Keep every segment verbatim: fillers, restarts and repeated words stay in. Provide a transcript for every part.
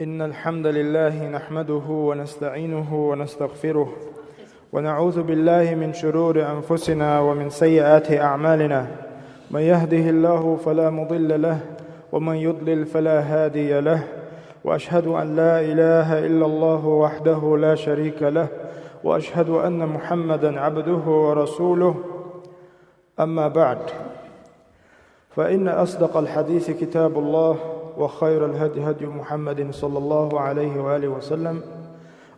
إن الحمد لله نحمده ونستعينه ونستغفره، ونعوذ بالله من شرور أنفسنا ومن سيئات أعمالنا. من يهده الله فلا مضل له، ومن يضلل فلا هادي له. وأشهد أن لا إله إلا الله وحده لا شريك له، وأشهد أن محمدا عبده ورسوله. أما بعد، فإن أصدق الحديث كتاب الله، وخير الهدي هدي محمد صلى الله عليه وآله وسلم،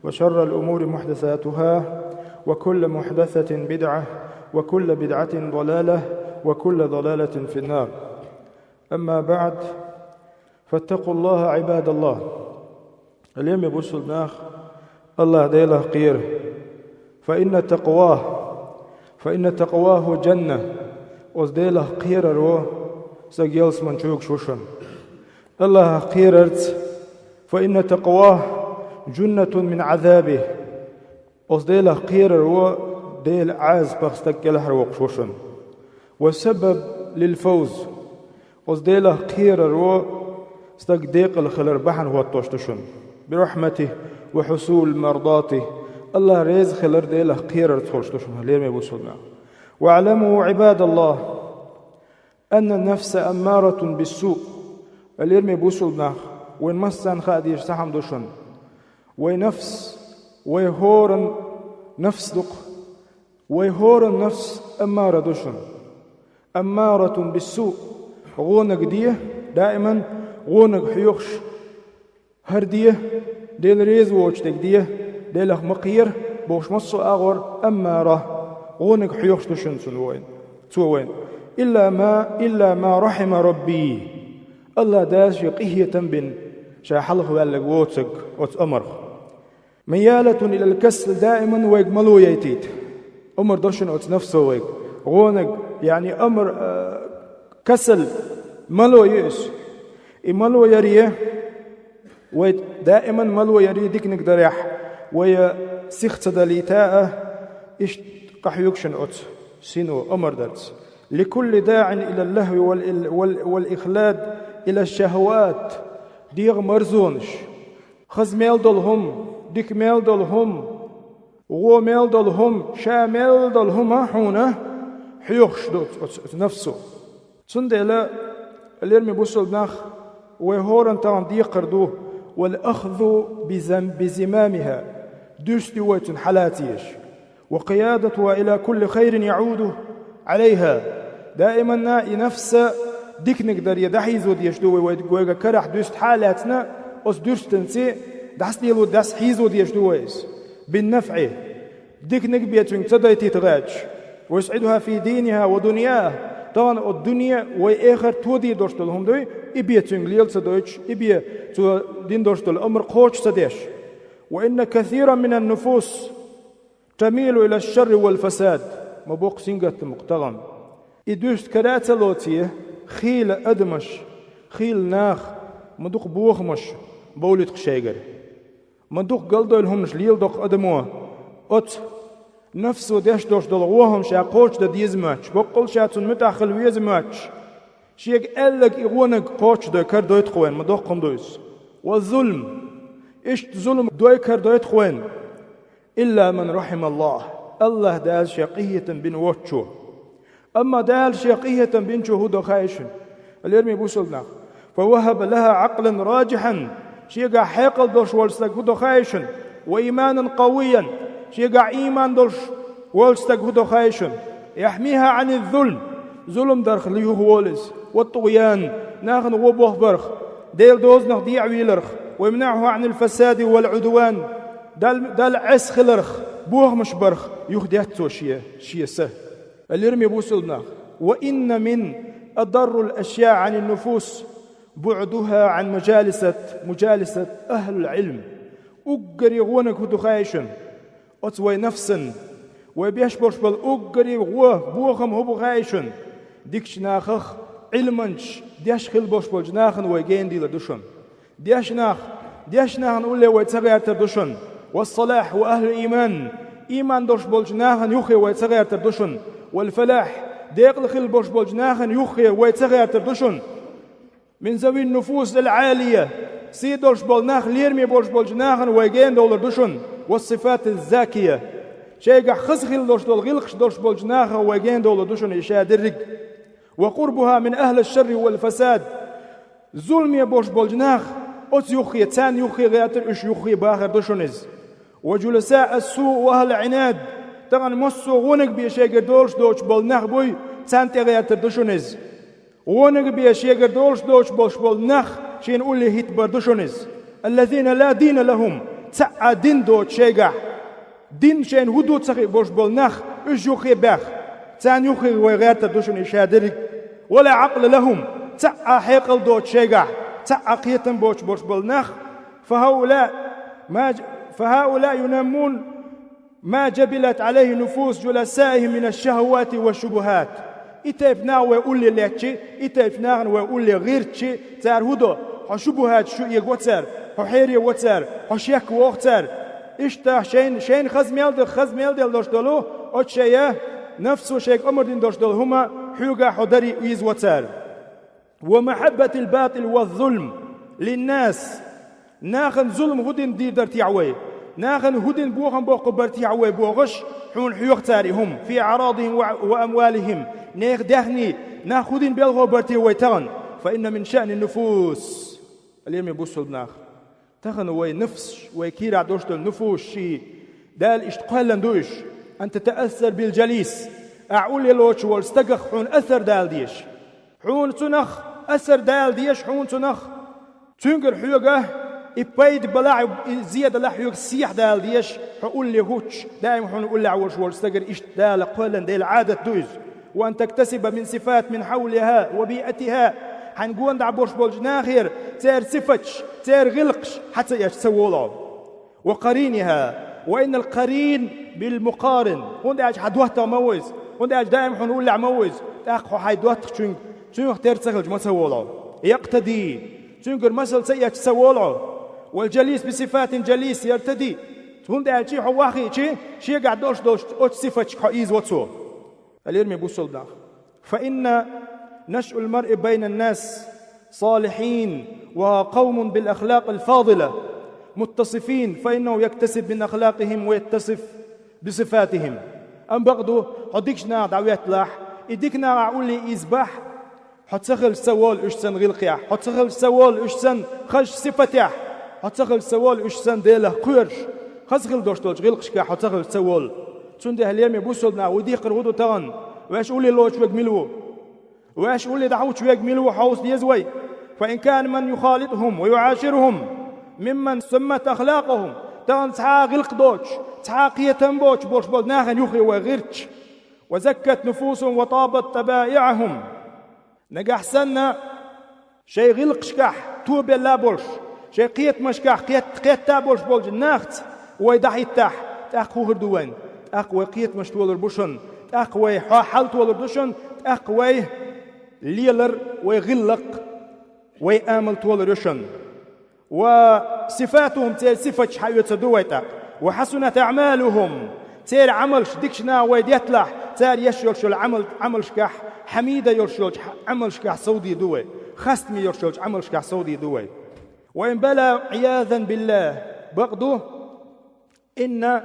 وشر الأمور محدثاتها، وكل محدثة بدعة، وكل بدعة ضلالة، وكل ضلالة في النار. أما بعد، فاتقوا الله عباد الله. Лераме бусалба нах, АллахӀ Делах кхера. فإن تقواه، فإن تقواه جنة. Оцу Делах кхераро стаг ялсамани чу вуьгуш ву шуна. АллахӀах кхерарца, فإن تقواه جنة من عذابه. Оцу Делах кхераро Делан Ӏазапах стаг кӀелхьарвоккхуш ву шуна. وسبب للفوز. Оцу Делах кхераро стаг декъала хилар бахьана хӀоттош ду шуна. برحمته وحصول مرضاته. АллахӀ реза хилар Делах кхерарца хуьлуш ду шуна, лераме бусалба нах. واعلموا عباد الله أن النفس أمارة بالسوء. Лераме бусалба нах, вайн массарна хаа дезаш цхьа хӀума ду шуна. Вай нафс, вай хӀоранна нафс ду-кх. Вай хӀоранна нафс аммара ду шуна. أمارة بالسوء. ГӀонаг де, даиман гӀонаг хьоьхуш, хӀара де, Дела реза воцуш дерг де, Делах ма кхера бохуш массо а агӀор аммара, гӀонаг хьоьхуш ду шуна цуьнан вайна, цо вайна. إلا ما، إلا ما رحم ربي. АллахӀ Дала Шен къинхетам бина, Ша хьалхаваьлларг воцург оцу амарх. ميالة إلى الكسل, даиман вайга мало яйтийта. Амар до шуна оцу нафсо вайга. ГӀонаг, яъни амар, а, касал, мало ю иза. И мало яре, вай даиман мало яре диканиг дарехь, вай сих ца далийта а, иштта къахьоьгу шуна оцу сино амар дарца. لكل داع إلى اللهو وال-، وال-، والإخلاد إلى الشهوات. ДегӀан марзонаш. Хаза мел долу хӀума, дика мел долу хӀума, вон мел долу хӀума, ша мел долу хӀума хьуна хьоьхуш ду оцу, оцу, оцу нафсо. Цундела, лераме бусалба нах, вай хӀоранна тахана декхар ду, والأخذ بزم-، بزمامها, дуьрста ю вай цуьнан хьалаца езаш. وقيادتها إلى كل خير يعود عليها. Даиманна и нафса диканиг даре дӀахьийзо дезаш ду вай, вай, вайга карахь дуьрста хьа а лаьцна, оцу дуьрстанца дӀасалело, дӀасахьийзо дезаш ду вай иза. بالنفع. Диканиг бен цуьнга ца дайтийта гӀерташ. ويسعدها في دينها ودنياها. Тахана оцу дуьне вай эхарт тодийр долуш долу хӀума дуй, и бен цуьнга лела ца дойтуш, и бен цо дина долуш долу амар кхочуш ца деш. وإن كثيرا من النفوس تميل إلى الشر والفساد. Ма боккха сингаттам бу-кх тахана. И дуьрста кара а ца лоций, хийла адамаш, хийла нах ма дукха бохамаш бовлуьйту-кх шайгара. Ма дукха галдойла хӀуманаш леладо-кх адамо. Оцу нафсо деш долуш долу вон хӀума ша кхочушдан деза моьттуш, боккъал ша цунна муьтӀахь хила веза моьттуш. Шега аьлларг и вонаг кхочушдой карадойту-кх вайна, ма доккха хӀума ду иза. والظلم. Иштта зулам дой карадойту-кх вайна. إلا من رحم الله. АллахӀ Дала Шен къинхетам бина воцучо. Амма Дала Шен къинхетам бинчо хӀун до хаьий шуна, лераме бусалба нах? فوهب لها عقلا راجحا. Шегахь хьекъал долуш волчу стаг хӀун до хаьий шуна? وإيمانا قويا. Шегахь ийман долуш волчу стаг хӀун до хаьий шуна? يحميها عن الظلم. Зулам дарх юхаволу иза. والطغيان. Нахана вон бохбарх, Делан дозанах дехьавийларх. ويمنعها عن الفساد والعدوان. Далла, Далла Ӏеса хиларх, бохамаш барх юхадетту цо шен, шен са. Лераме бусалба нах. وإن من أضر الأشياء عن النفوس بعدها عن مجالسة، مجالسة أهل العلم. Уггаре вонаг хӀун ду хаьий шуна? Оцу вай нафсан, вай беш болуш болу уггаре вон бохам хӀун бу хаьий шуна? Дикачу нахах, Ӏилманчаш, деш хила болуш болчу нахана вай генадийлар ду шуна. Деш нах, деш нахана улле вай ца гӀертар ду шуна. والصلاح وأهل الإيمان. Ийман долуш болчу нахана юххе вай ца гӀертар ду шуна. والفلاح. Декъала хила болуш болчу нахана юххе вай ца гӀертар ду шуна. من ذوي النفوس العالية. Сий долуш болу нах, лераме болуш болчу нахана вай гена довлур ду шуна. Ва сифати закия. Шайгахь хаза хила долуш долу гӀиллакхаш долуш болчу нахах вай гена довлур ду шуна и ша дерриг. Ва къурбуха мин ахли шарри вал фасад. Зуламе болуш болчу нах, оцу юххе, царна юххе гӀертар, уьш юххе бахар ду шуна иза. Ва жуласа ассу ва ахла инад. Тахана массо а гӀонаг бен шайгара долуш доцуш болу нах буй, царна тӀе гӀертар ду шуна иза. ГӀонаг бен шайгара долуш доцуш болуш болу нах шена улле хӀиттабар ду шуна иза. Аллазина ла дина лахум, цхьа а дин доцу шайгахь. Дин шайна хӀун ду ца хиъ болуш болу нах, уьш юххе баьхна, царна юххе вай гӀертар ду шуна и ша дерриг. Ва ла Ӏакъла лахум, цхьа а хьекъал доцу шайгахь, цхьа а кхетам боцуш болуш болу нах, фа хаула ма, фа хаула юнаммун ма жабилат Ӏалайхи нуфус жуласаихим мина шшахавати ва шубухат. И тайпа нах вай улле леттачи, и тайпа нахана вай улле гӀиртчи, цара хӀун до, хьо шубухаташ чу эго цара, хьо хьере во цара, хьо шек воху цара. Иштта шайна, шайна хаза мел ду, хаза мел делла долуш долу, оцу шайа нафсо шайга омра дина долуш долу хӀума хьоьга хьо дари ийза во цара. Ва махьаббатил батил ва зулм линнас. Нахана зулм хӀун дина дийр дара техьа вай? Нахана хӀун дина бохам боккхур бара техьа вай бохуш, хьуна хьоьху цара и хӀума, фи аърадихим ва, ва амвалихим. Нехан даьхни, нах хӀун дина белхо бара те вай тахана? Фа инна мин шаъни нуфус. Лераме бусулба нах. Тахана вай нафс, вай кийрахь долуш долу нуфус ши, Дала иштта кхоьллина ду уьш. Ан татаъассар бил жалис. Ахь улле лоцуш волу стагах хьуна асар дала дезаш. Хьуна цунах асар дала дезаш, хьуна цунах. Цуьнгара хьоьга и пайда балахь, и зе далахь хьоьга сехьа дала дезаш, хьо улле хӀуттуш, даим хьуна уллехь волуш волчу стагара иштта Дала кхоьллина Делан Ӏадат ду иза. Ва ан тактасиба мин сифат мин хьавлиха ва биатиха. Хьайн гонахь болуш болчу нахера, церан сифаташ, церан гӀиллакхаш хьан ца эцча ца волу хьо. Ва къаринихӀа, ва иннал къарин бил мукъарин. ХӀунда аьлча хьан доттагӀа ма ву иза, хӀунда аьлча даим хьуна уллехь ма ву иза, тӀаккха хьо хьайн доттагӀчуьнга, цуьнах тера ца хилча ма ца волу хьо. Якътади, цуьнгара масал ца эцча ца волу хьо. Вал жалис би сифатин жалис яртади, хӀунда аьлча хьо вахийчи, шегахь долуш долчу оцу сифаташка хьо ийзаво цо. Лераме бусулба нах. Фа инна нашъул маръи байна ннас салихьин ва къавмун бил ахлакъил фадила муттасифин, фа иннаху яктасиб мин ахлакъихим ва яттасиф би сифатихим. Амма бакъду, хьо дикачу наха дӀахӀоьтталахь, и дика нах ахь улле ийзабахь, хьо ца хилча ца волу уьш санна гӀиллакхехь, хьо ца хилча ца волу уьш санна хазачу сифатехь, хьо ца хилча ца волу уьш санна Делах кхоьруш, хаза хила долуш долчу гӀиллакхашкахь хьо ца хилча ца волу. Цундела, лераме бусулба нах, вай дехкар хӀун ду тахана? Ваьш улле лоцуш верг мила ву? Ваьш улле дӀахӀуттуш верг мила ву хьовса деза вай? Фа ин кана ман юхалитухум ва юӀаширухум мимман саммат ахлакъухум, тахана цхьа а гӀиллакх доцуш, цхьа а кхетам боцуш болуш болу нахана юххе вай гӀиртча, ва заккат нуфусухум ва табат табаиӀухум. Нагахь санна шайн гӀиллакхашкахь тобелла болуш, шайн кхетамашкахь кхет-, кхетта болуш болчу нахаца вай дӀахӀиттахь, тӀаккха хӀун хир ду вайн? ТӀаккха вай кхетамаш толур бу шуна, тӀаккха вай хьо-, хьал толур ду шуна, тӀаккха вай лелар, вай гӀиллакх, вай амал толур ю шуна. Ва сифатухум, церан сифаташ хьаоьцур ду вай тӀаккха. Ва хьасунат аъмалухум, церан Ӏамалш, дикачу наха вай детталахь, цара еш йолуш йолу Ӏамал-, Ӏамалшкахь, хьамида йолуш йолчу Ӏамалшкахь совдийр ду вай, хастаме йолуш йолчу Ӏамалшкахь совдийр ду вай. Ва ин бала, Ӏиязан биллахӀ, бакъду, инна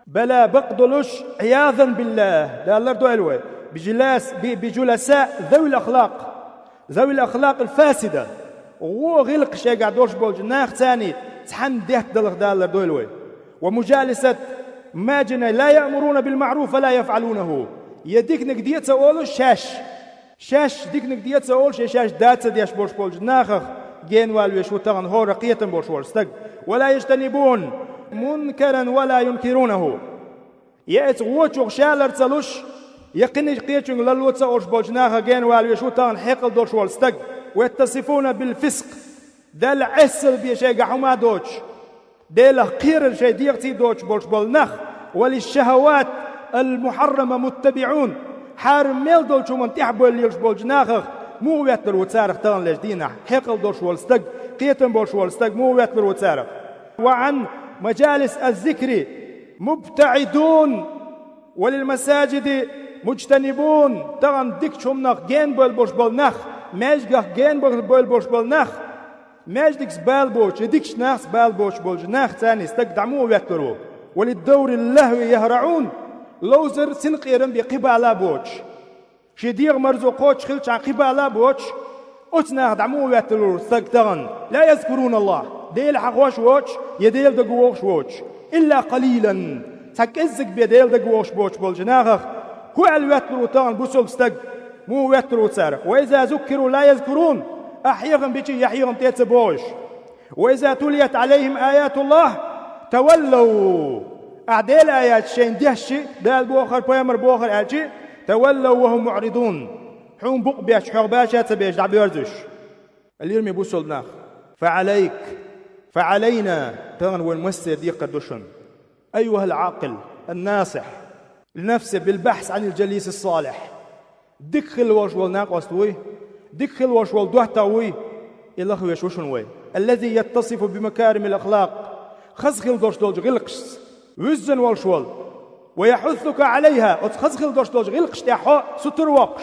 бала, бакъдолуш, Ӏиязан биллахӀ, Дала лардойла вай, бижилас-, би-, би жуласа завил ахлакъ, завил ахлакъил фасида, гӀо гӀиллакх шайгахь долуш болчу нахаца цхьаьна детта даларх Дала лардойла вай. Ва мужалисат ма жина ла яъмуруна бил маъруф ва ла яфӀалунаху, я диканиг де а ца олуш шаьш, шаьш диканиг де а ца олуш, я шаьш да а ца деш болуш болчу нахах генавала веш ву тахана хӀора кхетам болуш волу стаг. Ва ла яжтанибун мункаран ва ла юнкирунаху. Я эца гӀочух ша лар ца луш, я кхин кхечуьнга ларло ца олуш болчу нахах генавала веш ву тахана хьекъал долуш волу стаг. Ва яттасифуна бил фискъ, Далла Ӏесалла бен шайгахь хӀума доцуш, Делах кхерар шайн дегӀаций доцуш болуш болу нах, ва лишшахават ал-мухьаррама муттабиӀун, хьарам мел долчу хӀуманна тӀаьхьабевлла лелаш болчу нахах муха ветталур ву царах таханлерчу дийнахь? Хьекъал долуш волу стаг, кхетам болуш волу стаг муха ветталур ву царах? Ва Ӏан мажалис аз-зикри мубтаӀидун, ва лил масаджиди муджтанибун, тахана дикачу хӀуманах генабевлла болуш болу нах, маьждигах генабевлла болуш болу нах, Маьждигца бала боцуш, я дикачу нахаца бала боцуш болчу нахаца царний стаг дӀа муха ветталур ву? «وللدور اللهو يهرعون», ловзар, синкъерам бен кхин бала боцуш. Шен дегӀан марзо кхочуш хилчахьана кхин бала боцуш, оцу наха дӀа муха ветталур ву стаг тахана? «لا يذكرون الله», Дела хьахош воцуш, я Дела дага вогӀуш воцуш. «إلا قليلا», цхьа кӀеззиг бен Дела дага вогӀуш боцуш болчу нахах хӀун аьлла ветталур ву тахана бусалба стаг? Муха ветталур ву цара? «وإذا ذكروا لا يذكرون», ахь хьехам бича, я хьехам тӀе а ца богӀуш. «وإذا تليت عليهم آيات الله تولوا», ахь Делан аяташ шайна дешча, Дала бохар, пайхамар бохар аьлча, «تولوا وهم معرضون», хьуна букъ беш, хьох баша а ца беш, дӀабоьрзуш. Лераме бусалба нах. «فعليك، فعلينا», тахана вайн массеран декхар ду шуна. «أيها العاقل الناصح لنفسه بالبحث عن الجليس الصالح». Дика хила волуш волу накъост вуй, дика хила волуш волу доттагӀа вуй, и лахвеш ву шуна вай. «الذي يتصف بمكارم الأخلاق», хаза хила долуш долчу гӀиллакхашца вуьззина волуш волу. «ويحثك عليها», оцу хаза хила долуш долчу гӀиллакхаш тӀехь хьо сутара воккхуш.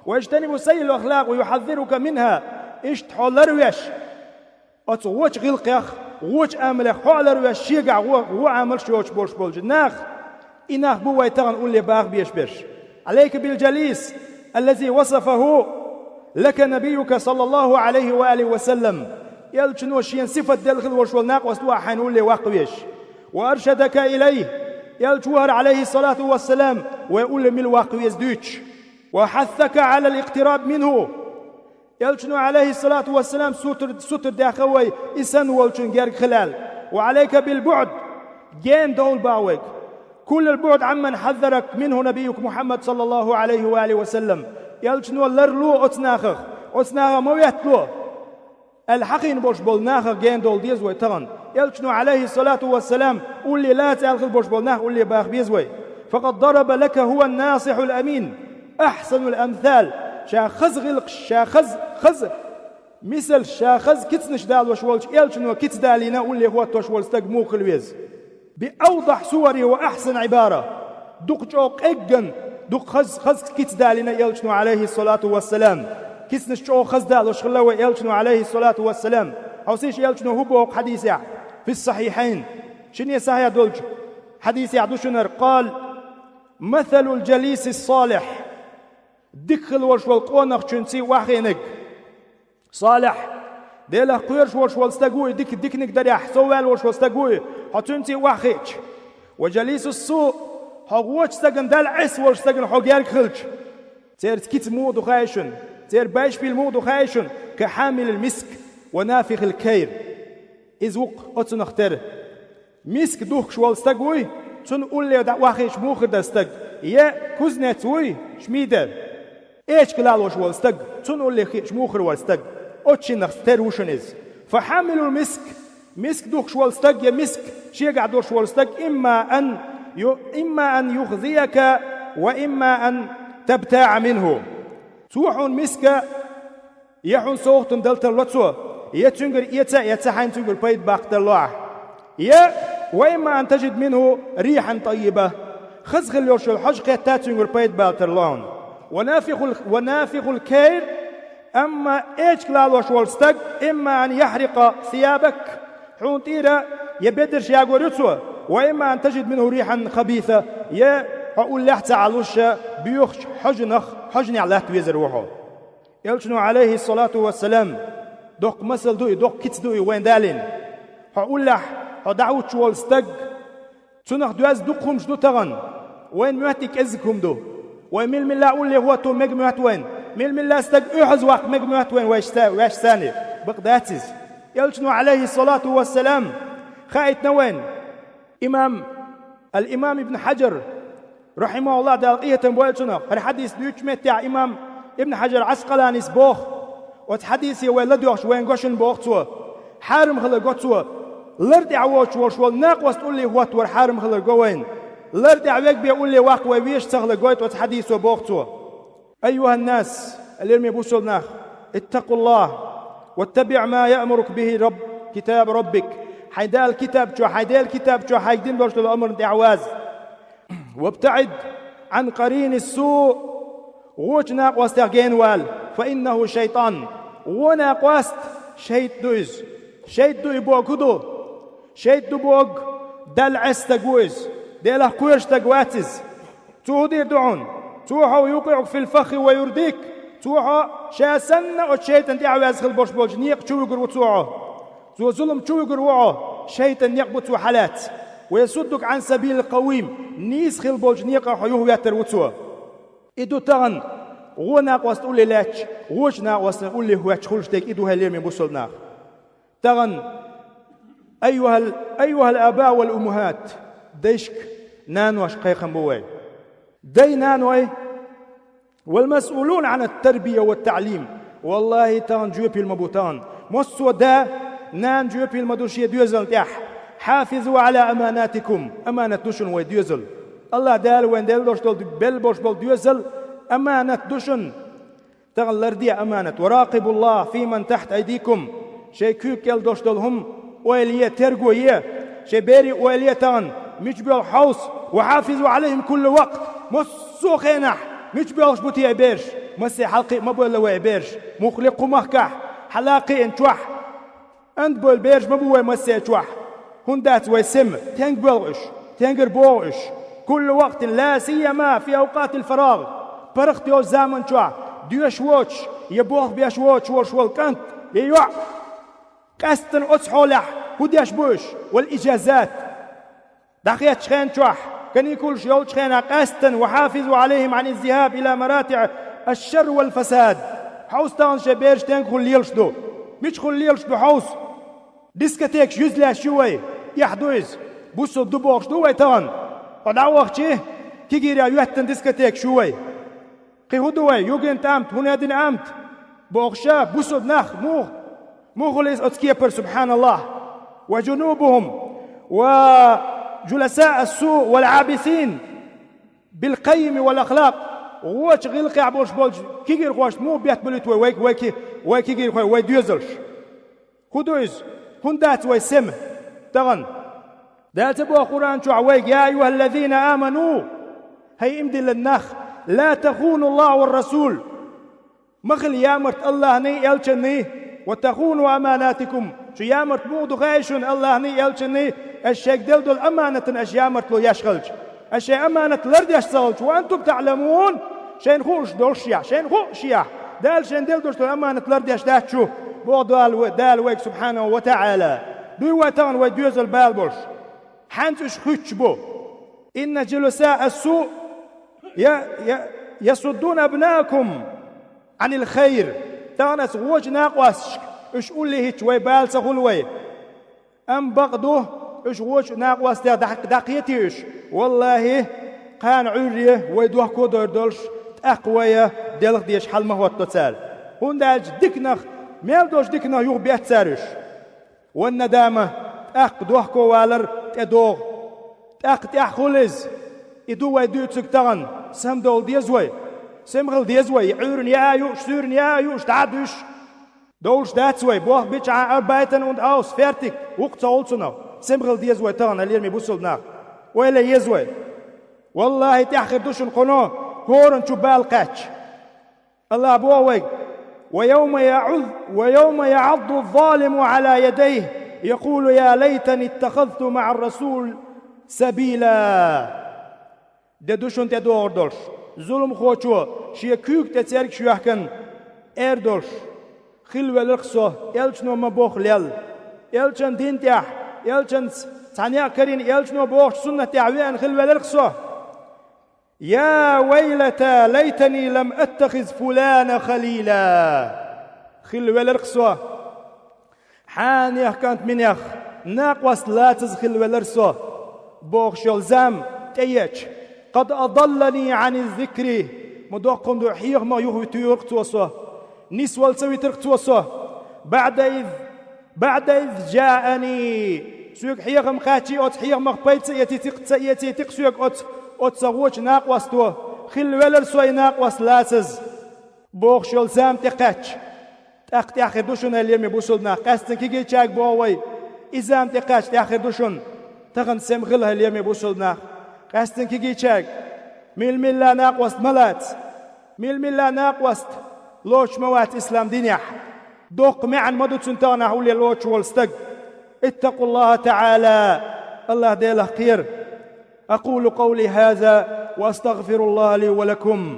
«ويجتنب سيئ الأخلاق ويحذرك منها», иштта хьо ларвеш, оцу вочу гӀиллакхех, вочу амалех хьо а ларвеш, шегахь во, во амалш йоцуш болуш болчу нах, и нах бу вай тахана улле баха безаш берш. «عليك بالجليس الذي وصفه لك نبيك صلى الله عليه وآله وسلم». Элчано шена сифат делла хила волуш волу накъост ву ахь хьайна улле ваккха везаш. «وأرشدك إليه», Элча ву хӀара, عليه الصلاة والسلام, вай улле мила ваккха веза дуьйцуш. «وحثك على الاقتراب منه». Элчано, عليه الصلاة والسلام, сутар-, сутар даьхна вай, и санна волчун герга хила аьлла. «وعليك بالبعد», гена довла боху вайга. «كل البعد عمن حذرك منه نبيك محمد صلى الله عليه وآله وسلم». Элчано ларло оцу нахах, оцу нахах ма веттало аьлла хьахийна болуш болу нахах гена довла деза вай тахана. Элчано, عليه الصلاة والسلام, улле лаца аьлла хила болуш болу нах улле баха беза вай. «فقد ضرب لك هو الناصح الأمين أحسن الأمثال». Ша хаза гӀиллакхаш, ша хаза, хаза мисалш, ша хаза кицанаш далош волчу Элчано кица далийна улле хӀоттош волу стаг муха хила веза. «بأوضح صوره وأحسن عبارة». Дукха чӀогӀа къеггина, дукха хаза, хаза кица далийна Элчано, عليه الصلاة والسلام. Кицанаш чӀогӀа хаза далош хилла вай Элчано, عليه الصلاة والسلام. Хьовсийша, Элчано хӀун боху хьадисехь? «في الصحيحين». Шинне сахьихь долчу хьадисехь ду шуна хӀара: «قال: مثل الجليس الصالح». Дика хила волуш волу къонахчуьнций охьахиъниг. Салихь, Делах кхоьруш волуш волу стаг ву и, дика, диканиг дарехь, совваьлла волуш волу стаг ву и, хьо цуьнций охьахиъча. «وجليس السوء», хьо вочу стагана, Далла Ӏеса волчу стагана хьо герга хилча. Церан кица муха ду хаьий шуна? Церан байшпил муха ду хаьий шуна? «كحامل المسك ونافخ الكير». Иза ву-кх оцунах тера. Миск духкуш волу стаг вуй, цунна улле дӀа охьахиъча муха хир дара стаг, я кузнец вуй, шмидер, эчка лалош волу стаг, цунна улле хиъча муха хир вара стаг, оцу шиннах тера ву шуна иза. «فحامل المسك», миск духкуш волу стаг я миск шегахь долуш волу стаг, «إما أن ي-، إما أن يخزيك وإما أن تبتاع منه». Цо хьуна миска я хьуна совгӀатана дала тарло цо, я цуьнгара эца а эцна, хьайна цуьнгара пайда баккха тарло ахь. Я, «وإما أن تجد منه ريحا طيبة», хаза хила йолуш йолу хьожа кхетта а цуьнгара пайда бала тарло хьуна. «ونافخ ال-، ونافخ الكير», амма эчка лалош волу стаг, «إما أن يحرق ثيابك», хьуна тӀера я бедарш ягор ю цо, «وإما أن تجد منه ريحا خبيثة», я хьо уллехь а ца Ӏалуш, боьхачу хьожанах, хьожанехь латта везар ву хьо. Элчано, Ӏалайхиссалату вассалам, доккха масал ду и, доккха кица ду и вайна далийна. Хьо уллехь, хьо дӀахӀуттуш волу стаг, цунах доьзна дукха хӀумаш ду тахана. Вайна моьтту и кӀеззиг хӀума ду. Вай мила-милла улле хӀотто мега моьтту вайна. Мила-милла стаг оьхьаза ваккха мега моьтту вайна вайшца-, ваьшцани. Бакъ дац иза. Элчано, Ӏалайхиссалату вассалам, хаийтина вайна. Имам Ал-Имам Ибн Хьаджар, рахьимахуллахӀ, Дала къинхетам бойла цунах, хӀара хьадис дуьйцучу меттехь имам Ибн Хьаджар Ӏаскъаланис боху, оцу хьадисе вай ладоьгӀча вайна гошина боху цо, хьарам хилар го цо, лар тӀехь воцуш волуш волу накъост улле хӀоттавар хьарам хилар го вайна, лар тӀехь вега бен улле ваккха вай везаш ца хилар гойту оцу хьадисо боху цо. أيها الناس, лераме бусалба нах, اتقوا الله واتبعوا ما يأمرك به رب، كتاب ربك. Хьайн Дала китаб чохь, хьайн Делан китаб чохь хьайга дина долуш долу амарна тӀехь ваза. وابتعد عن قرين السوء, вочу накъостех гена вала, فإنه شيطان, во накъост шайтӀа ду иза. ШайтӀа ду и боху ду. ШайтӀа ду боху, Далла Ӏеса стаг ву иза. Делах кхоьруш стаг вац иза. Цо хӀун дийр ду хьуна? Цо хьо юкъиӀука фил фаххи ва юрдик. Цо хьо ша санна оцу шайтӀан тӀаьхьаваьзна хила болуш болчу некъа чу вуьгур ву цо хьо. Цо зулам чу вуьгур ву хьо. ШайтӀан некъ бу цо хьалаьцна. Ва ясуддука Ӏан сабилил къавим. Нийса хила болчу некъах хьо юхаветтар ву цо. И ду тахана гӀо накъост улле лаьтташ, гӀочу накъостан улле хӀоьтташ хуьлуш дерг и ду, хьоме лераме бусалба нах. Тахана, айюхал, айюхал аба вал уммахат, дайшка, наношка кхайкхам бу вай. Дай, наной, вал масъулун Ӏан ат-тарбия ва таълим. Валлахи, тахана жоьпалла ма бу тахана. Массо а да, нана жоьпалла ма ду шен доьзална тӀехь. Хьафизу Ӏала аманатикум. Аманат ду шуна вай доьзал. АллахӀ Дала вайна делла долуш долу, белла болуш болу доьзал аманат ду шуна. Тахана ларде аманат. Ва ракъибуллаха фи ман тахьта айдикум. Шайн куьйга кӀел долуш долу хӀума ойла е, терго е. Шайн берийн ойла е тахана, мича боьлху хьовса. Ва хьафизу Ӏалайхим кулла вакт. Массо а хенахь, мича боьлхуш бу те и бераш? Массе хьалакхиъ ма бевлла вай и бераш. Муха ле кху махкахь, хьала а кхиъна чохь. Анда бевлла бераш ма бу вай массе чохь. ХӀунда дац вай сема? Стенга боьлху уьш? Стенгара богӀу уьш? Кулла вакътин, ла сияма фи авкъатил фарагӀ. ПаргӀат йолчу заман чохь, доьшуш воцуш я болх беш воцуш волуш волу кӀант я йоӀ. Къаьсттина оцу хьолехь хӀун деш бу уьш? Вал ижазат. ДӀахецначу хен чохь, каникулаш йолчу хенахь къаьсттина, ва хьафизу Ӏалайхим Ӏан из-зихаб ила маратиӀ аш-шарр вал фасад. Хьовса тахана шайн бераш стенга хуьлуш лелаш ду. Мича хуьлуш лелаш ду хьовса? Дискотекаш юьзлеш ю вай, эхь ду иза. Бусалба ду бохуш ду вай тахана? Хьо дӀа а вахча, кегийрехь йоьттина дискотекаш ю вай. Кхин хӀун ду вай? Югентамт, хӀун а дина амт? Бохуш а, бусалба нах муха, муха хуьлу иза оцу кепара, субхьаналлахӀ? Ва жунубухум, ва жуласа ас-су, вал Ӏабисин, бил къаййим вал ахлакъ. ГӀочу гӀиллакхехь болуш болчу кегийрхошна муха бетта буьлуьйту вай, вай, вай ки-, вай кегийрхой, вай доьзалш? ХӀун ду иза? ХӀунда дац вай сема тахана? Дала ца боху Къуръан чохь вайга: «Я айюхаллазина аману», хӀай иман диллина нах, «ла тахуну АллахӀа ва расул». Ма хила ямарта АллахӀний, элчанний, «ва тахуну аманатикум». Шу ямарта муха ду хаьий шуна АллахӀний, элчанний, аша шайга делла долу аманатана аша ямартло еш хилча? Аша шайн аманат лардеш ца хилча, «ва антум таъламун», шайна хууш долушехь, шайна хуушехь, Дала шайна делла долуш долу аманат лардеш дац шу, боху Дала вай-, Дала вайга, субхьанаху ва таӀала. Дуй вай тахана вай доьзал бала болуш? Хьаьнца уьш хуьттуш бу. «Инна жуласа ас-су я, я, ясуддуна абнаакум Ӏанил хайр». Тахана аса гӀочу накъосташка уьш улле хӀиттича вай бала ца хуьлу вай. Амма бакъ ду, уьш гӀочу накъостех дӀа-, дӀакхетий уьш? ВаллахӀи, кхана Ӏуьйрре вай дохко а дойр долуш, тӀаккха вай делха дезаш хьал ма хӀотто цара. ХӀунда аьлча диканах, мел долчу диканах юха бетта цара уьш. Ван надама, тӀаккха дохко валар тӀедогӀу. ТӀаккха тӀаьхьа хуьлу иза. И ду вай дуьйцург тахана. Сема довла деза вай. Сема хила деза вай. Ӏуьйранна яа юуш, суьйранна яа юуш, дӀа а дуьсуш. Довлуш дац вай, болх бича а, арбайтан унд аус, фертик, вукху ца гӀулцунах. Сема хила деза вай тахана, лераме бусалба нах. Ойла е еза вай. ВаллахӀи, тӀаьххир ду шуна кхуно, хӀоранна чу бала кхаьчча. АллахӀа боху вайга: «Ва явма яӀуз-, ва явма яӀадду залиму Ӏала ядайхи, якъулу я лайтани иттахазту маӀар расули сабила». Де ду шуна тӀедогӀур долуш, зуламхочо шен куьйга тӀе цергаш йоьхкина, эр долуш: «Хилла велар-кх со, элчано ма-бохху лелла. Элчан дин тӀехь, элчанца цхьа некъ карийна, элчано бохучу суннат тӀехь веана хилла велар-кх со. Я вайлата, лайтани лам аттахиз фулана халила». Хилла велар-кх со, хьанех кӀант минех накъост лацаза хилла велар со, бохуш йолу зама тӀееача. «Къад адаллани Ӏани зикри». Ма доккха хӀума ду, хьехамах юхавитуьйхира-кх цо со. Нисвала ца витира-кх цо со. «БаӀда из, баӀда из жаани». Соьга хьехам кхаьччий, оцу хьехамах пайда ца эцийти-кх, ца эцийти-кх соьга оцу, оцу сан гӀочу накъосто. Хилла велар со и накъост лацаза, бохуш йолу зама тӀекхаьчча. ТӀаккха тӀаьххир ду шуна, хӀай лераме бусалба нах, къаьсттина кегийчаьрга боху вай, и зама тӀекхаьчча тӀаьххир ду шуна. Тахана сема хила, хӀай лераме бусалба нах, къаьсттина кегийчаьрга. Мила-милла накъост ма лаца. Мила-милла накъост лоцуш ма вац ислам динехь. Доккха маьӀна ма ду цуьнан таханахь улле лоцуш волу стаг. اتقوا الله تعالى. АллахӀ Делах кхера. أقول قولي هذا وأستغفر الله لي ولكم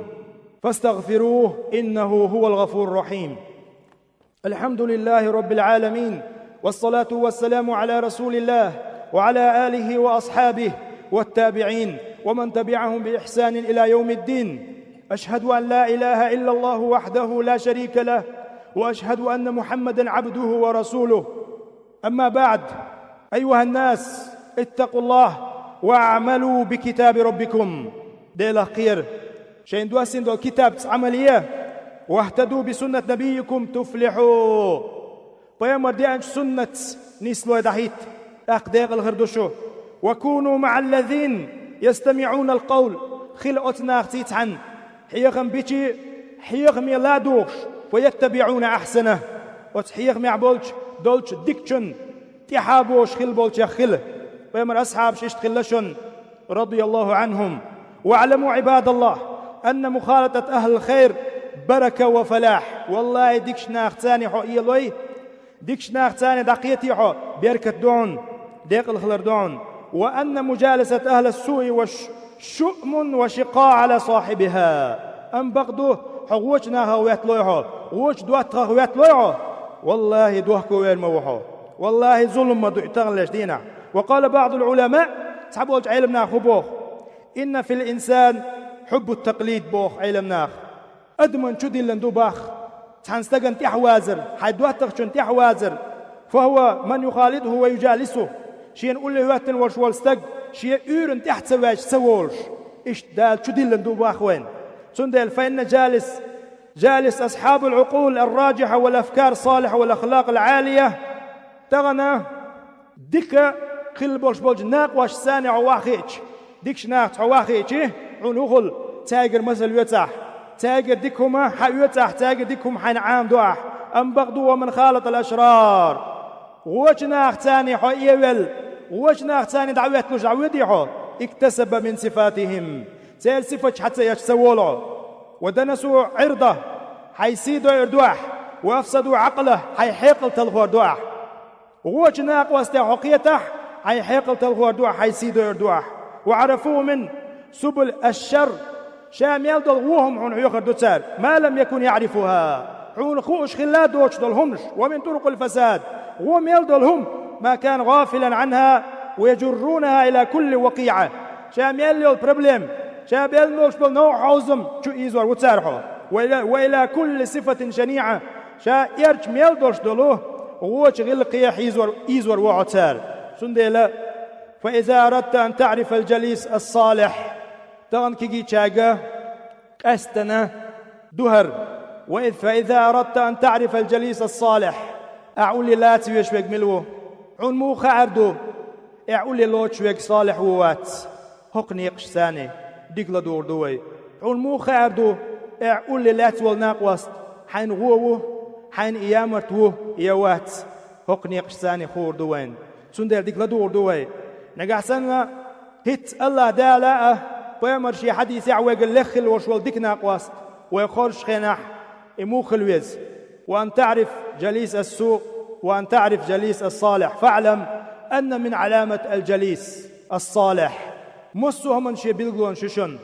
فاستغفروه إنه هو الغفور الرحيم. الحمد لله رب العالمين، والصلاة والسلام على رسول الله وعلى آله وأصحابه والتابعين ومن تبعهم بإحسان إلى يوم الدين. أشهد أن لا إله إلا الله وحده لا شريك له، وأشهد أن محمدا عبده ورسوله. أما بعد، أيها الناس، اتقوا الله واعملوا بكتاب ربكم. Делах кхера. Шайна доссийна долу китабца Ӏамал е. واهتدوا بسنة نبيكم تفلحوا. Пайхамар деанчу суннатца нислой дӀахӀитта, тӀаккха декъала хир ду шу. وكونوا مع الذين يستمعون القول. Хила оцу нахаца цхьаьна, хьехам бича, хьехаме ладугӀуш, فيتبعون أحسنه. Оцу хьехамехь болчу, долчу дикачунна тӀаьхьа бохуш хила болчех хила. Пайхамар асхьабаш иштта хилла шуна, رضي الله عنهم. واعلموا عباد الله أن مخالطة أهل الخير بركة وفلاح. Валлахьи, дикачу нахаца хьо элой, дикачу нахаца дӀакхетий хьо, беркат ду хьуна, декъала хилар ду хьуна. وأن مجالسة أهل السوء وش-، شؤم وشقاء على صاحبها. Амма бакъ ду, хьо вочу нахах ветталой хьо, вочу доттагӀах ветталой хьо, валлахьи, дохко вер ма ву хьо. Валлахьи, зулам ма ду и таханлерчу дийнахь. وقال بعض العلماء, цхьаболчу Ӏеламнаха хӀун боху: إن في الإنسان حب التقليد, боху Ӏеламнаха. Адаман чу диллина ду бах цхьана стагана тӀаьхьавазар, хьайн доттагӀчунна тӀаьхьавазар. فهو من يخالطه ويجالسه. Шена улле хӀоьттина волуш волу стаг шен уьйранна тӀаьхьа ца ваьжча ца волуш. Иштта Дала чу диллина ду бах вайна. Цундела فإن جالس، جالس أصحاب العقول الراجحة والأفكار الصالحة والأخلاق العالية. Тахана дика хила болуш болчу накъосташца хьо вахиъча, дикачу нахаца хьо вахиъча, хьуна хӀун хуьлу, цаьргара масал оьцу ахь, цаьргара дика хӀума хьан оьцу ахь, цаьргара дика хӀума хьайна Ӏамадо ахь. Амма бакъ ду, ومن خالط الأشرار. Вочу нахаца хьо эвелла, вочу нахаца дӀахӀоьтталуш дӀавоьдий хьо, اكتسب من صفاتهم. Церан сифаташ хьан ца эцча ца волу хьо. ودنسوا عرضه. Хьайн сий дойур ду ахь. وأفسدوا عقله. Хьайн хьекъал талхор ду ахь. Вочу накъостех хьо кхетахь, хьайн хьекъал талхор ду ахь, хьайн сий дойур ду ахь. وعرفوه من سبل الشر. Ша мел долу вон хӀума хьуна хьоьхур ду цара, ما لم يكن يعرفها. Хьуна хууш хилла доцуш долу хӀуманаш, ومن طرق الفساد. Вон мел долу хӀума, ما كان غافلا عنها ويجرونها إلى كل وقيعة. Ша мел йолу проблема, ша белла долуш болу новкъа хьовзам чу ийзор ву цара хьо. وإلى، وإلى كل صفة شنيعة. Ша эрча мел долуш долу вочу гӀиллакхе хьийзор, ийзор ву хьо цара. Цундела, فإذا أردت أن تعرف الجليس الصالح, тахана кегийчаьрга къаьстина ду хӀара. وإذ، فإذا أردت أن تعرف الجليس الصالح, ахь улле лаца веш верг мила ву? Хьуна муха хаар ду, ахь улле лоцуш верг салихь ву, вац? ХӀокху некъашца дика ладугӀур ду вай. Хьуна муха хаар ду, ахь улле лаьцна волу накъост хьайна гӀо ву, хьайна ямарт ву я вац? ХӀокху некъашца хуур ду вайна. Цундела дика ладугӀур ду вай. Нагахь санна, хӀинцца АллахӀ Дала а, пайхамар шен хьадисехь вайгара лехна хила волуш волу дика накъост вай хоржучу хенахь, и муха хила веза? وأن تعرف جليس السوء، وأن تعرف جليس الصالح، فاعلم أن من علامة الجليس الصالح. Массо а хӀуманан шен билгалонаш ю шуна.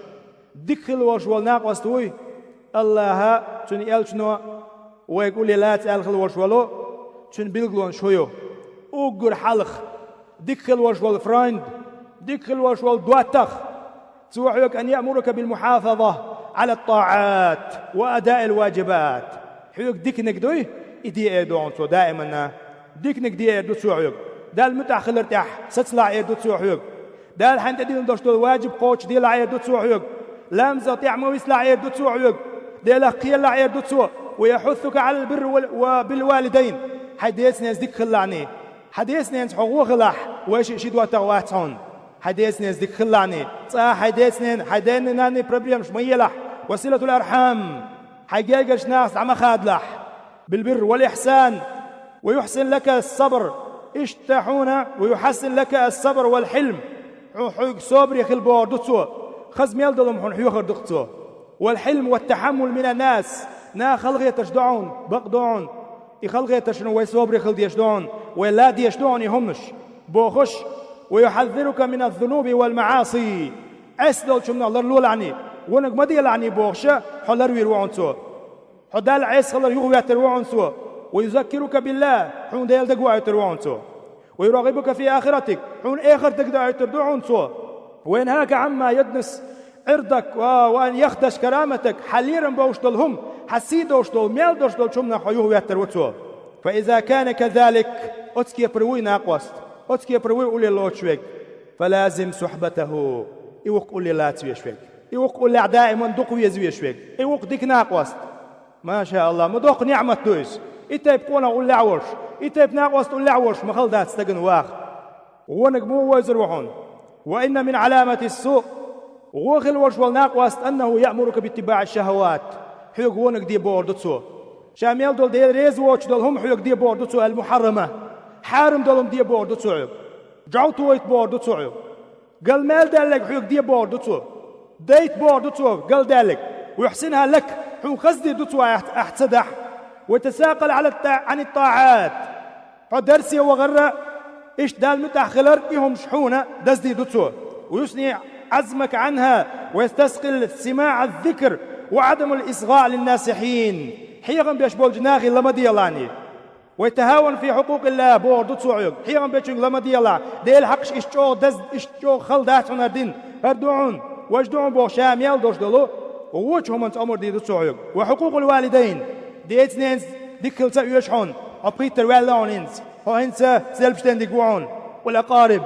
Дика хила волуш волу накъост вуй, АллахӀа, цуьнан элчано вайга улле лаца аьлла хила волуш волу, цуьнан билгалонаш хӀун ю? Уггар хьалха дика хила волуш волу френд, дика хила волуш волу доттагӀа, цо хьоьга: أن يأمرك بالمحافظة على الطاعات وأداء الواجبات. Хьоьга диканиг дуй, и де эр ду хьуна цо даиманна. Диканиг де эр ду цо хьоьга. Далла муьтӀахь хилар тӀехь сацалахь эр ду цо хьоьга. Дала хьайна тӀедиллина долуш долу ваджиб кхочушделахь эр ду цо хьоьга. Ламазах тӀехь ма висалахь эр ду цо хьоьга. Делах кхералахь эр ду цо. ويحثك على البر وال-، وبالوالدين. Хьайн деца-ненаца дика хилалахь. Хьан деца-ненаца хьо гӀо хилахь, вайшиъ ши доттагӀа вац хьуна. Хьайн деца-ненаца дика хилалахь. Цкъа хьайн деца-ненан, хьайн ден-нанний проблемаш ма елахь. وصلة الأرحام. Хьайн гергарчу нахаца дӀа ма хадалахь. بالبر والإحسان ويحسن لك الصبر. Иштта хьуна ويحسن لك الصبر والحلم. Хьо-, хьоьга собаре хила бохур ду цо. Хаза мел долу хӀума хьуна хьоьхур ду-кх цо. والحلم والتحمل من الناس. Наха халахетарш до хьуна, бакъ до хьуна. И халахетаршна вай собаре хила дезаш ду хьона, вай ла дезаш ду хьона и хӀуманаш, бохуш: «ويحذرك من الذنوب والمعاصي». Ӏеса долчунна ларлолахьний, вониг ма делахьний бохуша, хьо ларвийр ву хьуна цо. Хьо Далла Ӏеса хилар юхаветтар ву хьуна цо. «ويذكرك بالله», хьуна Дела дагавоуьйтур ву хьуна цо. «ويرغبك في آخرتك», хьуна эхарт дагадоуьйтур ду хьуна цо. «وينهاك عما يدنس عرضك و-، وأن يخدش كرامتك», хьан лерам бовш долу хӀума, хьан сий довш долу, мел долуш долчу хӀуманах хьо юхаветтар ву цо. «فإذا كان كذلك», оцу кепара вуй накъост, оцу кепара вуй улле лоцуш верг, «فلازم صحبته», и вукху улле лаца веш верг. И вукху уллехь даиман дукха веза веш верг. И вукху дика накъост. Ма ша Аллах, ма доккха ниӀмат ду иза. И тайпа къонах уллехь а волуш, и тайпа накъост уллехь а волуш, ма хала дац стагана ваха. Вониг муха вевзар ву хьуна? «وإن من علامة السوء», вон хила волуш волу накъост, «أنه يأمرك باتباع الشهوات», хьоьга вониг де бохур ду цо. Ша мел долу Дела реза воцуш долу хӀума хьоьга де бохур ду цо, «المحرمة», хьарам долу хӀума де бохур ду цо хьоьга. ЖӀов тойта бохур ду цо хьоьга. Гал мел даьлларг хьоьга де бохур ду цо. Дайта бохур ду цо гал даьлларг. «ويحسنها لك», хьуна хаза дийр ду цо ахь, ахь ца дахь. «وتثاقل على الطا-، عن الطاعات». Хьо дарсе вахарра, иштта Далла муьтӀахь хилар, и хӀумаш хьуна даздийр ду цо. «ويثني عزمك عنها ويستثقل سماع الذكر وعدم الإصغاء للناصحين». Хьехам беш болчу нахе ла ма делахьний. «ويتهاون في حقوق الله», бохур ду цо хьоьга. Хьехам бечуьнга ла ма делахь. Делан хьакъаш иштта чӀогӀа даз-, иштта чӀогӀа хала дац хьуна хӀара дин. ХӀара ду хьуна, важа ду хьуна бохуш, ша мел долуш долу вочу хӀуманца омра дийр ду цо хьоьга. «وحقوق الوالدين». Деца-ненаца дика хила ца оьшу хьуна. Хьо пхийттара ваьлла хьуна хӀинца. Хьо хӀинца селбаш ден дика ву хьуна. «والأقارب».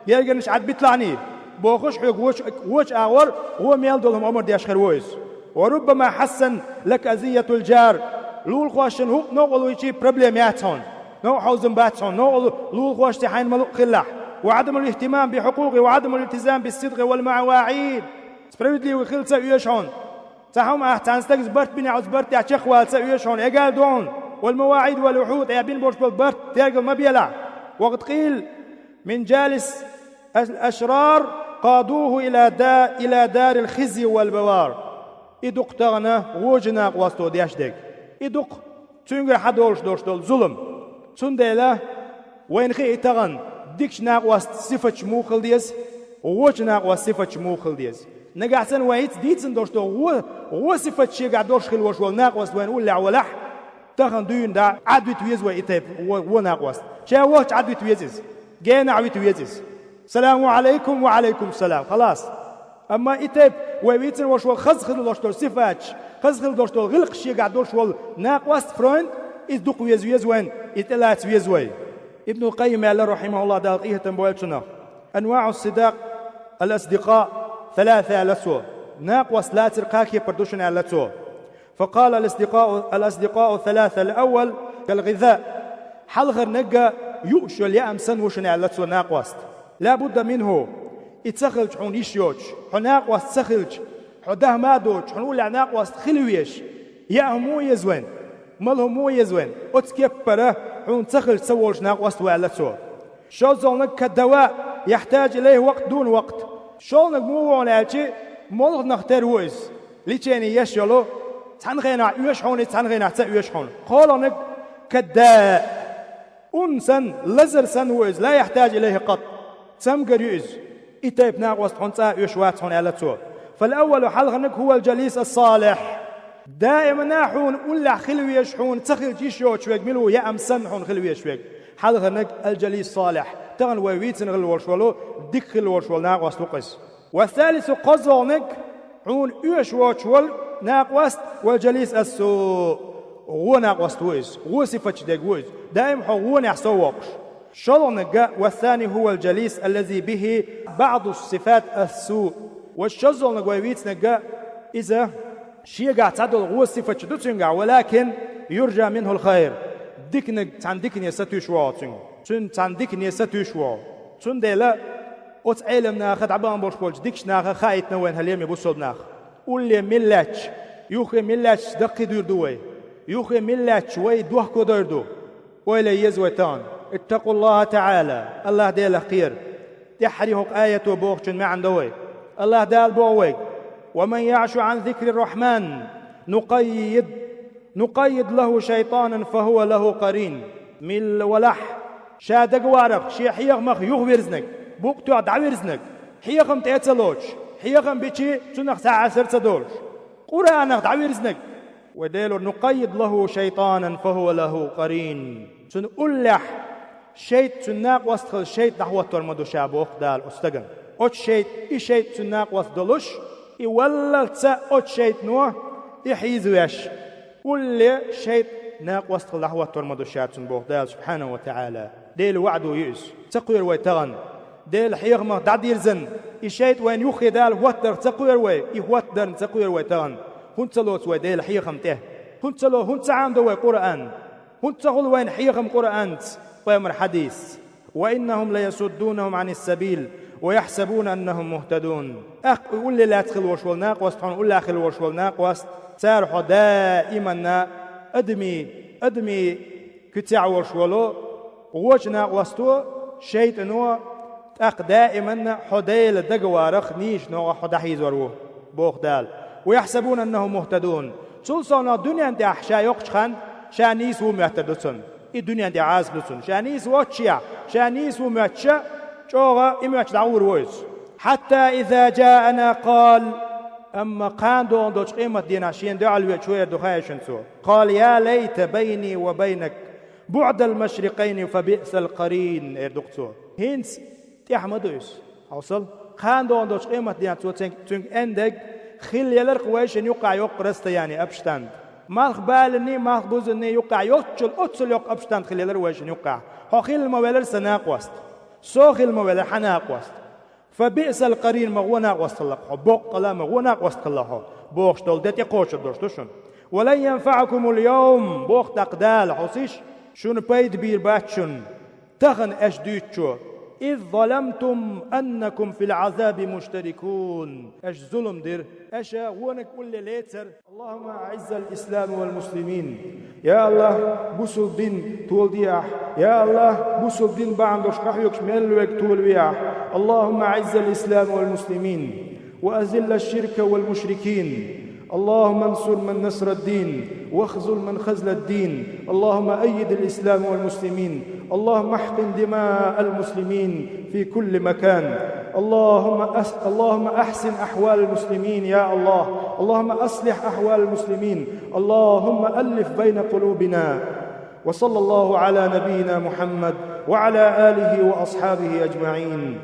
Гергарнаш Ӏад биталахьний, бохуш, хьоьга вочу, вочу агӀор вон мел долу хӀума омра деш хир ву иза. «وربما حسن لك أذية الجار». Лулахошна хӀуъа новкъарло йичий проблема яц хьуна. Новкъа хьовзам бац хьуна, новкъарло лулахошца хьайна ма-луъу хилалахь. «وعدم الاهتمام بحقوقه وعدم الالتزام بالصدق والمواعيد». Справедливый хила ца оьшу хьуна. Цхьа хӀума ахь цхьана стагца барт бинехь, оцу барт тӀехь чекхвала ца оьшу хьуна, эгал ду хьуна. «والمواعيد والعهود», ахь бина болуш болу барт тергал ма белахь. «وقد قيل من جالس الأشرار قادوه إلى دا-، إلى دار الخزي والبوار». И ду-кх тахана вочу накъосто деш дерг. И ду-кх цуьнгара хьадолуш долуш долу зулам. Цундела вайна хии тахана дикачу накъоста сифаташ муха хила деза, вочу накъоста сифаташ муха хила деза. Нагахь санна вай хӀинца дийцина долуш долу вон, вон сифат шегахь долуш хила волуш волу накъост вайна уллехь валахь, тахана дуьйна дӀа Ӏад вита веза вай и тайпа вон, вон накъост. Ша вахча Ӏад вита веза иза. Генахь вита веза иза. «Саламу Ӏалайкум, ва Ӏалайкум салам». Халас. Амма и тайпа вай вийцина волуш волу хаза хила долуш долу сифаташ, хаза хила долуш долу гӀиллакхаш шегахь долуш волу накъост, фронд, иза дукха веза веза вайн, иза тӀелаца веза вай. Ибнул Къаййим аьлла, рахьимахуллах, Дала къинхетам бойла цунах: «أنواع الصداق، الأصدقاء ثلاثة», аьлла цо. Накъост лацар кхаа кепара ду шуна, аьлла цо. «فقال: الأصدقاء، الأصدقاء ثلاثة، الأول كالغذاء». Хьалхарниг юуш йолу яам санна ву шуна, аьлла цо, накъост. «لا بد منه». И ца хилча хьуна йиш йоцуш, хьо накъост ца хилча, хьо даха ма а доцуш, хьуна уллехь накъост хила везаш, яа хӀума ву иза вайн, мала хӀума ву иза вайн, оцу кеппара хьуна ца хилча ца волуш накъост ву, аьлла цо. «شوزلنك كالدواء، يحتاج إليه وقت دون وقت». ШолгӀаниг муха ву аьлча, молханах тера ву иза. Лечение еш йолу, цхьана хенахь оьшу хьуна, цхьана хенахь ца оьшу хьуна. КхоалгӀаниг «كالداء». Ун санна, лазар санна ву иза, «لا يحتاج إليه قط». Цамгар ю иза. И тайпа накъост хьуна цкъа а оьшу вац хьуна, аьлла цо. «فالأول», хьалхарниг, «هو الجليس الصالح». Даимана хьуна уллехь хила везаш, хьуна ца хилча йиш йоцуш верг мила ву, яам санна хьуна хила везаш верг. Хьалхарниг «الجليس الصالح». Тахана вай вийцина хила волуш волу, дика хила волуш волу накъост ву-кх иза. «والثالث», кхозлагӀниг, хьуна оьшу воцуш волу накъост, «والجليس السوء». ГӀо накъост ву иза, гӀо сифаташ дерг ву иза. Даим хьо гӀонехь сов воккхуш. ШолгӀаниг, «والثاني هو الجليس الذي به بعض صفات السوء». Ва шозлагӀниг вай вийцинарг, иза шегахь цхьадолу гӀо сифаташ ду цуьнгахь, «ولكن يرجى منه الخير». Диканиг, цхьана дикане сатуьйсуш вогӀу цуьнга. Цуьнан цхьана дикане сатуьйсуш вогӀу. Цундела оцу Ӏеламнаха, дӀабахана болуш болчу дикачу наха хаийтина вайна хӀаллеме бусалба нах. Улле миллача, юххе миллача даккхий дуьйр ду вай. Юххе миллача вай дохко дойр ду. Ойла еза вай тахана. «اتقوا الله تعالى», АллахӀ Делах кхера. ТӀаьххьарий хӀокху аято бохучун маьӀна до вай. АллахӀ Дала боху вайга: «ومن يعش عن ذكر الرحمن نقيض نقيض له شيطانا فهو له قرين. Милла валахь, ша дагаварах, шен хьехамах юхавирзинарг, букъ тоьхна дӀавирзинарг, хьехам тӀе а ца лоцуш, хьехам бича цунах цхьа Ӏасар а ца долуш, Къуръанах дӀавирзинарг, вай Делора, نقيض له شيطانا فهو له قرين. Цунна уллехь шайтӀа, цуьнан накъост хилла шайтӀа дӀахӀоттор ма ду ша, боху Дала оцу стагана. Оцу шайтӀа, и шайтӀа цуьнан накъост долуш, и валлалц а оцу шайтӀано и хьийзавеш, улле шайтӀа накъост хилла дӀахӀоттор ма ду ша цунна, боху Дала субхьанаху ва таӀала. Делан ваӀда ю иза. Ца кхоьру вай тахана, Делан хьехамах дӀадирзина, и шайтӀа вайна юххе Дала хӀоттарх ца кхоьру вай, и хӀоттадарна ца кхоьру вай тахана? ХӀунда ца лоцу вай Делан хьехам тӀе? ХӀунда ца ло-, хӀунда ца Ӏамадо вай Къуръан? ХӀунда ца хуьлу вайна хьехам Къуръанца, пайхамаран хьадисца? وإنهم ليصدونهم عن السبيل ويحسبون أنهم مهتدون. ТӀаккха и улле лаьцна хилла волуш волу накъост, хьуна уллехь хилла волуш волу накъост, цара хьо даиманна адамийн, адамийн куьцехь волуш волу вочу накъосто, шайтӀано, тӀаккха даиманна хьо Делан дагаварах, нийсачу ногӀах хьо дӀахьийзор ву, боху Дала. ويحسبون أنهم مهتدون. Цул совнаха дуьнен тӀехь ша йоккхучу ханна ша нийса ву моьттур ду цунна. И дуьнен тӀехь Ӏазап ду цунна. Ша нийса воццушехь, ша нийса ву моьттуш а, чӀогӀа и моьттуш дӀагӀур ву иза. حتى إذا جاءنا قال. Амма кхана догӀун долчу къематдийнахь шена дуьхьал веача хӀун эр ду хаьий шуна цо? قال يا ليت بيني وبينك بعد المشرقين فبئس القرين, эр ду-кх цо. ХӀинца тӀехь ма ду иза. Хьовсал, кхана догӀун долчу къематдийнахь цо цуьнга, цуьнга эн дерг, хилла елар-кх вайшинна юккъехь йоккха расстояние, абштанд. Малхбаланний, малхбузанний юккъехь йолччул оццул йоккха абштанд хилла елар вайшинна юккъехь. Хьо хилла ма велара сан накъост. Со хилла ма велара хьан накъост. فبئس القرين, ма гӀо накъост хилла-кх хьо, боккъала ма гӀо накъост хилла хьо, бохуш долу де тӀекхочур долуш ду шуна. ولن ينفعكم اليوم, боху тӀаккха Дала, хьовсийша, шуна пайда бийр бац шуна тахана аша дуьйцучо, إذ ظلمتم أنكم في العذاب مشتركون. Аша зулам дира, аша вониг улле лецара. اللهم أعز الإسلام والمسلمين. Я АллахӀ, бусулба дин толаде ахь. Я АллахӀ, бусулба дин бахьана долуш къахьоьгуш мел верг толаве ахь. اللهم أعز الإسلام والمسلمين وأذل الشرك والمشركين. اللهم انصر من نصر الدين واخذل من خذل الدين. اللهم أيد الإسلام والمسلمين. اللهم احقن دماء المسلمين في كل مكان. اللهم أس-، اللهم أحسن أحوال المسلمين يا الله. اللهم أصلح أحوال المسلمين. اللهم ألف بين قلوبنا. وصلى الله على نبينا محمد وعلى آله وأصحابه أجمعين.